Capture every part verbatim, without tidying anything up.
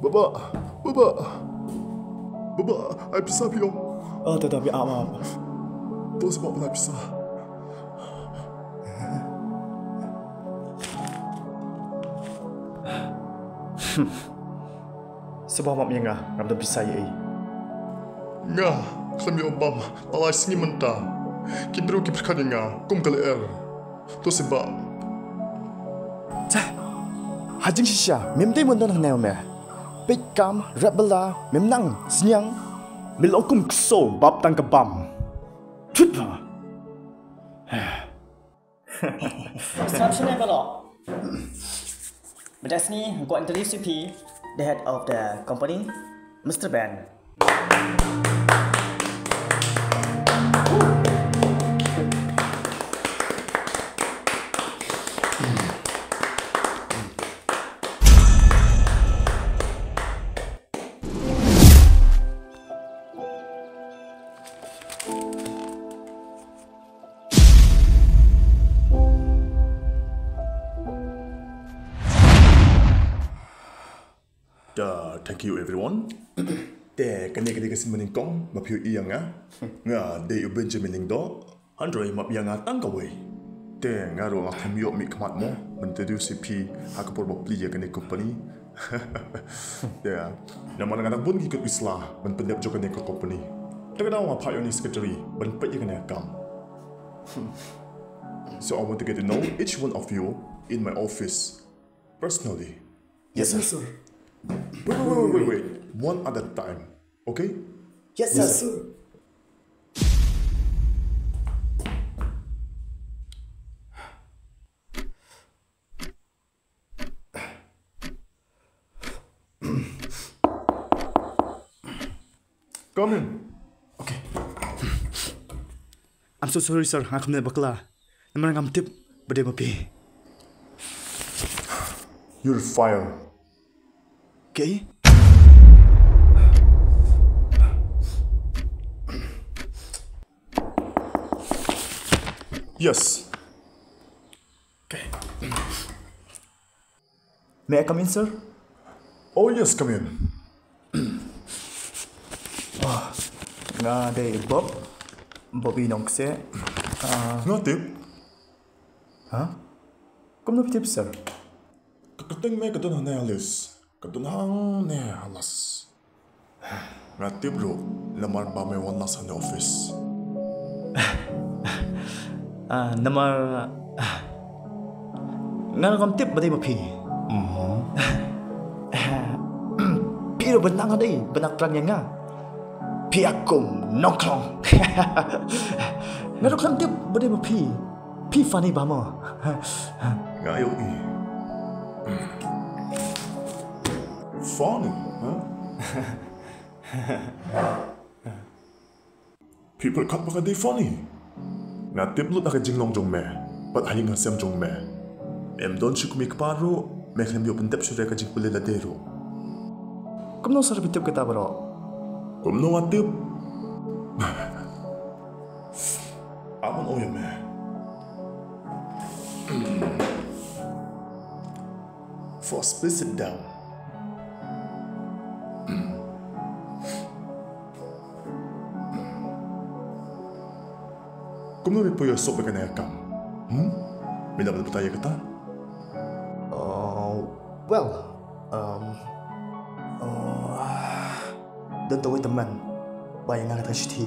Baba, baba. Baba, ai pisa phi ong. Oh, to to phi ap ap. To sbab baba ai pisa. Sbab map ïa nga, ngam don pisa ïa i. Nga khlem ïoh bam, la lai sngi mynta. Ki briew ki pyrkhat ïa nga kum ka lyer. To sbab. Cha. Ha jingshisha mem dei ban don hangne me. Peit kam rep bela mem nang sniang. Me long kum kso bap tang ka bam. Chut ba. Sram shane balo. Mynta sngi ko introduce phi the head of the company, Mister Ben. Da, thank you everyone. Te kane ka dei ka sien ba nyngkong ba phi ïohi ïa nga. Nga dei u Benjamin Lyngdoh. Hynrei map ïa nga tang kawei. Te nga ruh nga khlem ïoh mih khmat mo ban introduce ïa phi ha ka por ba plie ïa kane company. Te namar nga dang bun ki kot ki sla ban pyndep jong kane ka company. Te ka daw nga phah ïa une u secretary ban peit ïa kane ka kam. So I want to get to know each one of you in my office personally. Yes, sir. Wait, wait, wait, wait, wait. One at a time. Okay? Yes, sir. Yes, sir. Come in. Okay. I'm so sorry, sir. Nga khlem bakla. Namar ngam tip ba dei ma phi. You're fired. Okay. Yes. Okay. May I come in, sir? Oh yes, come in. Oh, nga dei Bob. Bobby Nongkse. Ah. Nga tip. Ha? Kumno phi tip, sir? Ka kyrteng me ka don hangne ha list. Ka don hangne ha list. Nga tip ruh namar ba me wan last hangne office. Ah, namar, ah, nga ruh ngam tip ba dei ma phi. Mhm. Phi ruh ba nang dei ba nang pran ïa nga. Phi ïa kum nongkhrong. Nga ruh khlem tip ba dei ma phi. Phi funny ba mo. Nga ïohi. Funny, huh? Phi pyrkhat ba ka dei funny? Nga tip lut ha ka jinglong jong me bad ha ïing ha sem jong me. Em don shuh kum i kpa ruh me khlem ïoh pyndep shuh ïa ka jingpule lade ruh. Kumno sir phi tip kata baroh? Kumno nga tip? Aman oya me. First, please sit down. Kumno me poi ïa sop ïa kane ka kam? Hmm? Me la batai ïa kata? Oh, well, um, oh, don tawei tymmen ba ïa nga kata ka shithi.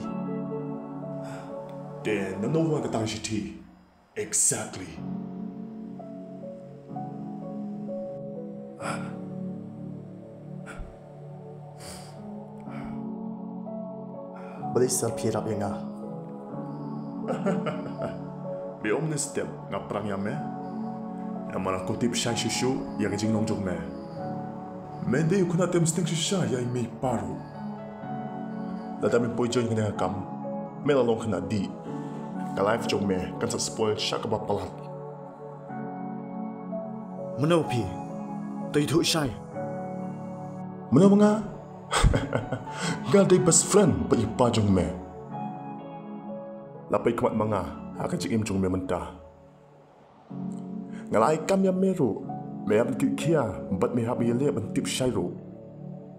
Te nano ba kata ka shithi? Exactly. Balei sir phi ïarap ïa nga? Be ym ne step nga pran ïa me. Namar nga tip shai shuh shuh ïa ka jinglong jong me. Me dei u khynnah tem sting shisha ïa i mei i pa ruh. Lada me poi join kane ka kam, me la long khynnah dih. Ka life jong me kan sa spoil sha kaba palat. Mano phi? To ïathuh shai. Mano ba nga? Nga dei best friend bad i pa jong me. La peit khmat ma nga ha ka jingim jong me mynta. Nga la ai kam ïa me ruh. Me hap ban kit khia bad me hap ban ïaleh ban tip shai ruh.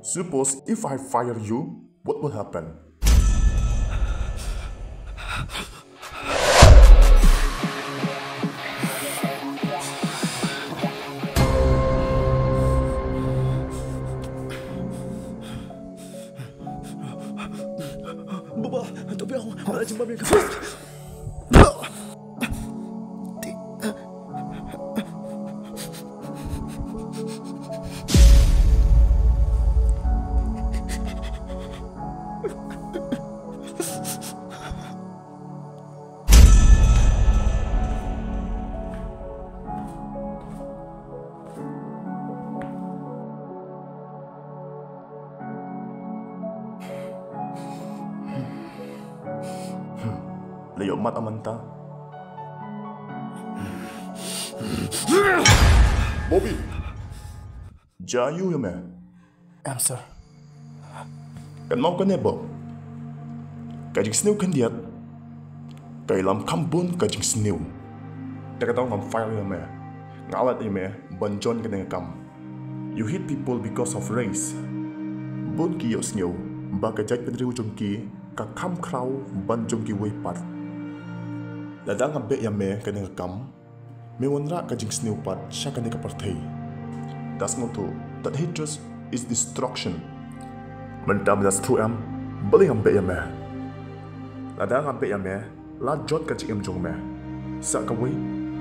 Suppose if I fire you, what will happen? Baba, to biang. La ïoh mat amanta. Bobby. Jia ïa me. Em, sir. Kan mau kane ba ka jingsniew khyndiat ka ïalam kham bun ka jingsniew. Te ka daw ngam fire ïa me, nga alat ïa me ban join kane ka kam. You hate people because of race. Bun ki ïohsngew ba ka jaitbynriew jong ki ka kham khraw ban jong kiwei pat. Lada nga beh ïa me kane ka kam, me wanrah ka jingsniew pat sha kane ka pyrthei. Da sngewthuh that hatred is destruction. Mynta me da sngewthuh em balei ngam beh ïa me. Lada nga beh ïa me, la jot ka jingim jong me. Sa kawei,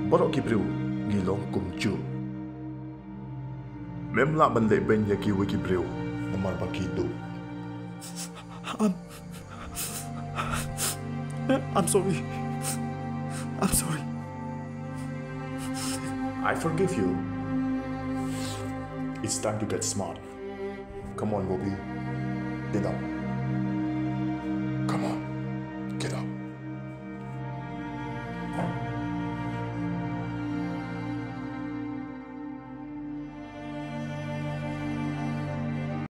baroh ki briew ngi long kumjuh. Mem lah ban leh beiñ ïa kiwei ki briew namar ba ki duh. I'm, I'm sorry. I'm sorry. I forgive you. It's time to get smart. Come on, Bobby. Get up.